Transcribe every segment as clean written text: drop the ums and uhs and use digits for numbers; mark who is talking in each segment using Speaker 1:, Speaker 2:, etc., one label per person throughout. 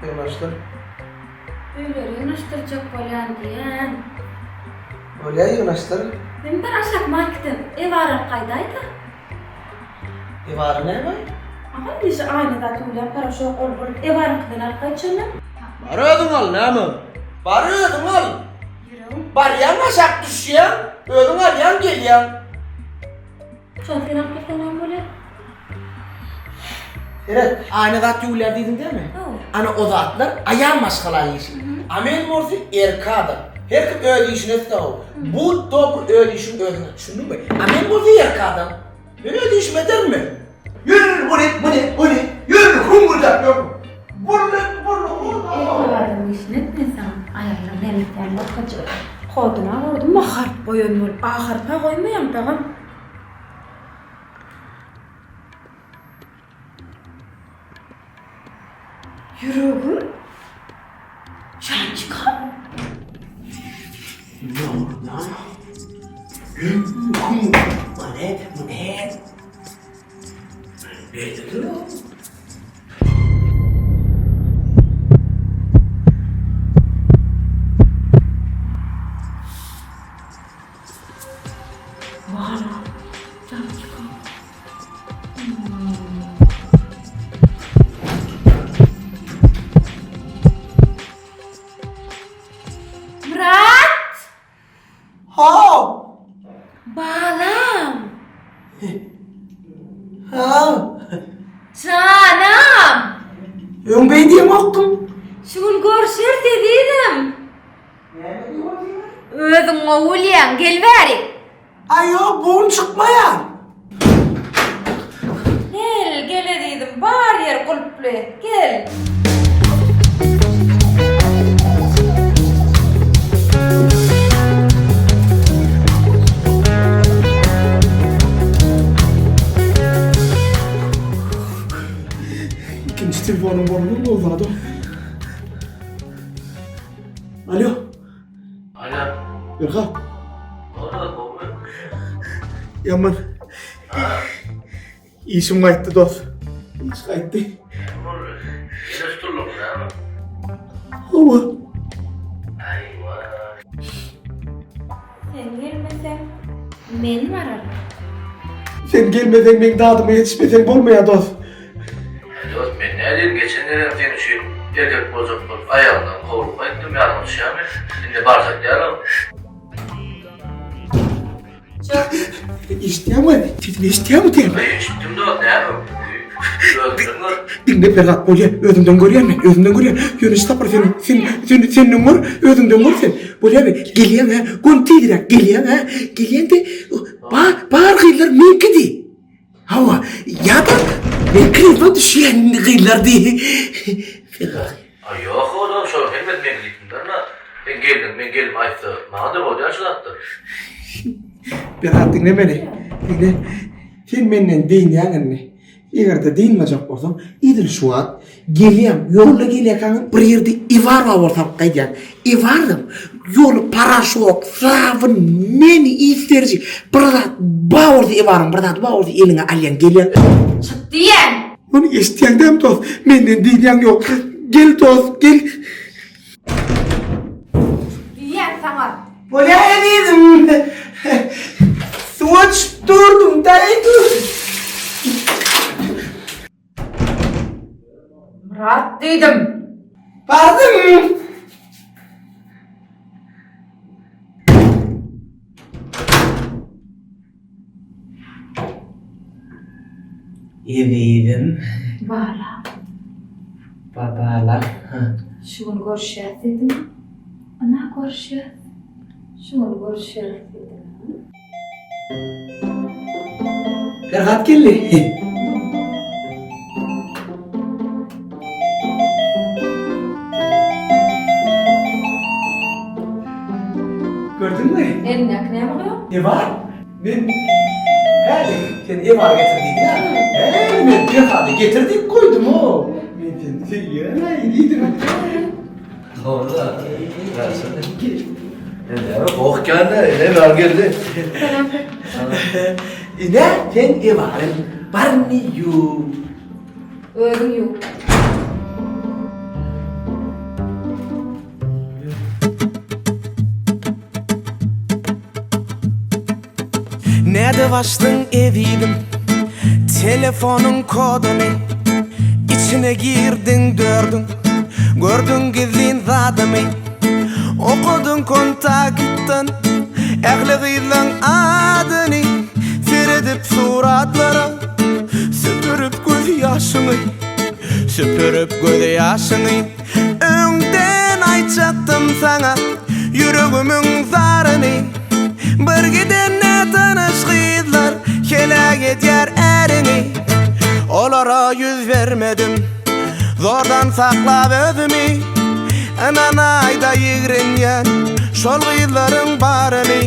Speaker 1: Ýygnaşdyr.
Speaker 2: Öýleri ýygnaşdyrjak bolýan diýýän.
Speaker 1: Bolýa ýygnaşdyr.
Speaker 2: Men bir aşak marketden ewar alyp gaýdaýda.
Speaker 1: Ewary näme?
Speaker 2: Agam diýşi aýna zat ýuwulýan paraşok ol bul ewaryňkydan alyp gaýtjagynam.
Speaker 1: Bar özüň al näme? Bar özüň al.
Speaker 2: Ýüregim.
Speaker 1: Barýaň aşak düşýäň, özüň alýaň gelýäň.
Speaker 2: Şony sen alyp gelseň näme bolýar?
Speaker 1: Seret, aýna zat ýuwulýar diýdiň dälmi?
Speaker 2: Hawa.
Speaker 1: Ana o zatlar aýal maşgala işi. A men bolsa erki adam. Her kim öz işini etse gowy. Bu dogry öz işiňi özüň et, düşündiňmi? A men bolsa erki adam. Men öz işimi ederin men. Ýör, bu ne, bu ne, bu ne? Ýör, hüňňürdäp ýör. Burny, burny, burny.
Speaker 2: Erkek adamyň işini et, men saňa aýallaň näme etýänini görkezjek. Kodyna gördüm, harp goýan bolup, a harpa goýmaýaň dagam. Ýüregim Janjykam. Wala, Janjykam. Murat!
Speaker 1: Haw!
Speaker 2: Balam!
Speaker 1: Haw!
Speaker 2: Janam!
Speaker 1: Öň beý diýemokdyň.
Speaker 2: Şu gün görşeris ezizim.
Speaker 1: Näme diýip
Speaker 2: Özüň gowy bilýäň, gel bäri.
Speaker 1: Aý ýok, bu gün çykmaýan.
Speaker 2: Gel, gel ezizim, bar ýer gulply, gel.
Speaker 1: Ikinji telefonyň bolmaz bolsa-da. Alo.
Speaker 3: Alo.
Speaker 1: Yrga.
Speaker 3: Boldy, gowmy?
Speaker 1: Ýaman. Işim gaýtdy dost. Iş gaýtdy.
Speaker 3: Näme boldy? Ýene tutuldyňmy näme?
Speaker 1: Hawa.
Speaker 3: Aýwa.
Speaker 2: Sen gelmeseň, men bararyn.
Speaker 1: Sen gelmeseň meň dadyma ýetişmeseň bolmaýar dost.
Speaker 3: Aý dost men nädeýin geçen gezegem seň üçin erkek boljak bolup aýagymdan kowlup gaýtdym ýadyňa düşýärmi? Indi barjak dälom.
Speaker 1: Eşitýäňmi? Sesimi eşitýäňmi sen?
Speaker 3: Aý eşitdim dost näme? Özüňden gör.
Speaker 1: Diňle Perhat bolýa özümden görýän men özümden görýän ýöne şu sapar sen sen sen senden gör özüňden gör sen bolýamy gelýäň hä gön tizräk gelýäň hä gelýäňde bar bar gyzlar meňki diý hawa ýa-da men krizma düşýän gyzlar diý Perhat
Speaker 3: Aý ýok olam şolaň hemmesi meňki diýipdirler-le sen gelniň men gelnim aýtsa maňa-da bolýar şu zatlar.
Speaker 1: Perhat diňle meni diňle sen menden dynýaň indi Eger-de dynmajak bolsaň, edil şu wagt gelýäň, ýolda gelýärkäň bir ýerde iwar bar bolsa alyp gaýdýaň. Iwardan ýoly paraşok, sabyn, nemi isteriji bir zat bar bolsa iwaryň bir zady bar bolsa eliňe alýaň, gelýäň.
Speaker 2: Çyk diýýän!
Speaker 1: Muny eşitýäň dämi dost? Menden dynýaň ýok. Gel dost, gel.
Speaker 2: Diýýän saňa.
Speaker 1: Bolýa ezizim. Suwa düşüp durdum daýy.
Speaker 2: Myrat diýdim.
Speaker 1: Bardym. Ezizim.
Speaker 2: Bala.
Speaker 1: Babala.
Speaker 2: Şu gün görüşýäs diýdim. Ynha görüşýäs. Şu gün görüşýäs diýdim.
Speaker 1: Perhat geldi. Gördüňmi?
Speaker 2: Elindäki näme gyýw?
Speaker 1: Ne bar? Men Häli sen ebar getir diýdiň ha. Häli men Perhady getir diýip goýdum o. Men seni söýýän-aý diýdim.
Speaker 3: Howla. Näme gohkanda ene bar geldi.
Speaker 1: Ine sen ebaryň baryny ýuw.
Speaker 2: Özüň ýuw.
Speaker 1: Nädip açdyň ezizim telefonyň koduny Içine girdiň dördüň gördüň gizlin zadymy Okadyň kontaktdan ähli gyzlaň adyny Seredip suratlara süpürip göz ýaşyňy Süpürip göz ýaşyňy Öňden aýtjakdym saňa ýüregimiň zaryny Bir giden nätanyş gyzlar heläk edýär äriňi Olara ýüz bermedim zordan saklap özümi Ynanaýda ýigrenýän şol gyzlaryň baryny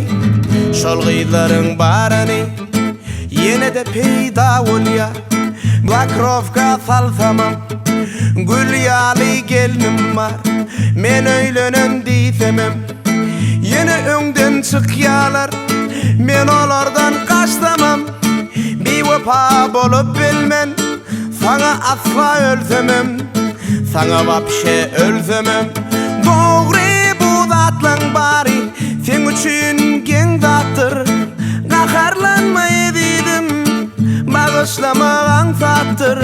Speaker 1: Şol gyzlaryň baryny Ýene-de peýda bolýar Blokrowka salsamam Gül ýaly gelnim bar Men öýlenen diýsemem Ýene öňden çykýalar Men olardan gaçsamam Biwepa bolup bilmen Saňa asla ölsemem Saňa wapşe ölsemem Dogry bu zatlaň bary Seň üçin geň zatdyr Gaharlanma ezizim Bagyşlamak aňsatdyr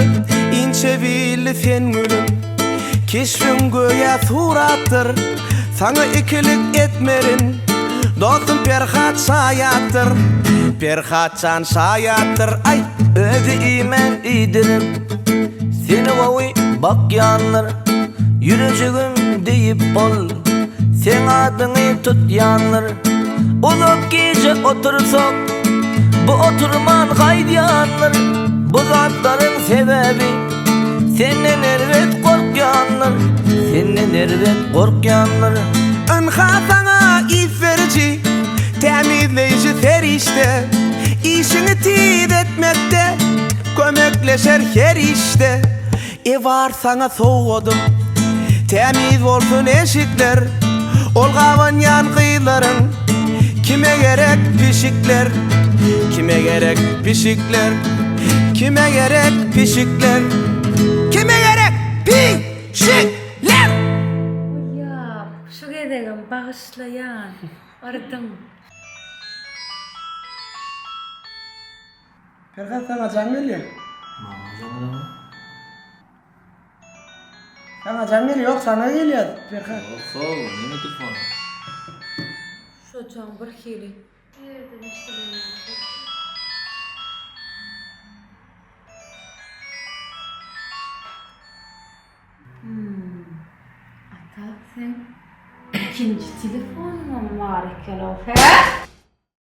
Speaker 1: Inçe billi sen gülüm Keşbiň göýä suratdyr Saňa ikilik etmerin Dostum Perhat şaýatdyr Perhat jan şaýatdyr Aý!
Speaker 3: Özi iýmän iýdirip, seni gowy bakýandyr. Ýürejigim diýip ol, seň adyňy tutýandyr. Uzak gije otursak, bu oturman gaýdýandyr. Bu zatlaryň sebäbi, senden erbet gorkýandyr. Senden erbet gorkýandyr.
Speaker 1: Ynha saňa ys beriji, tämizleýji serişde. Işiňi tiz etmekde, kömekleşer her işde. Ebar saňa sowgadym, tämiz bolsun eşikler. Ol gabanýan gyzlaryň kime gerek pişikler? Kime gerek pişikler? Kime gerek pişikler? Kime gerek pişikler?
Speaker 2: Uýap, şu gezegem bagyşlaýan, yrdym.
Speaker 1: Perhat saňa jaň gelýär.
Speaker 3: Maňa jaň gelenok.
Speaker 1: Saňa jaň gelýär, ýok saňa gelýär Perhat.
Speaker 3: Ýok how, neme telefony?
Speaker 2: Şo jaň birhili. Ýerden eşdilen ýaly. Hum. Ata sen ikinji telefonyňam bar eken-ow, hä?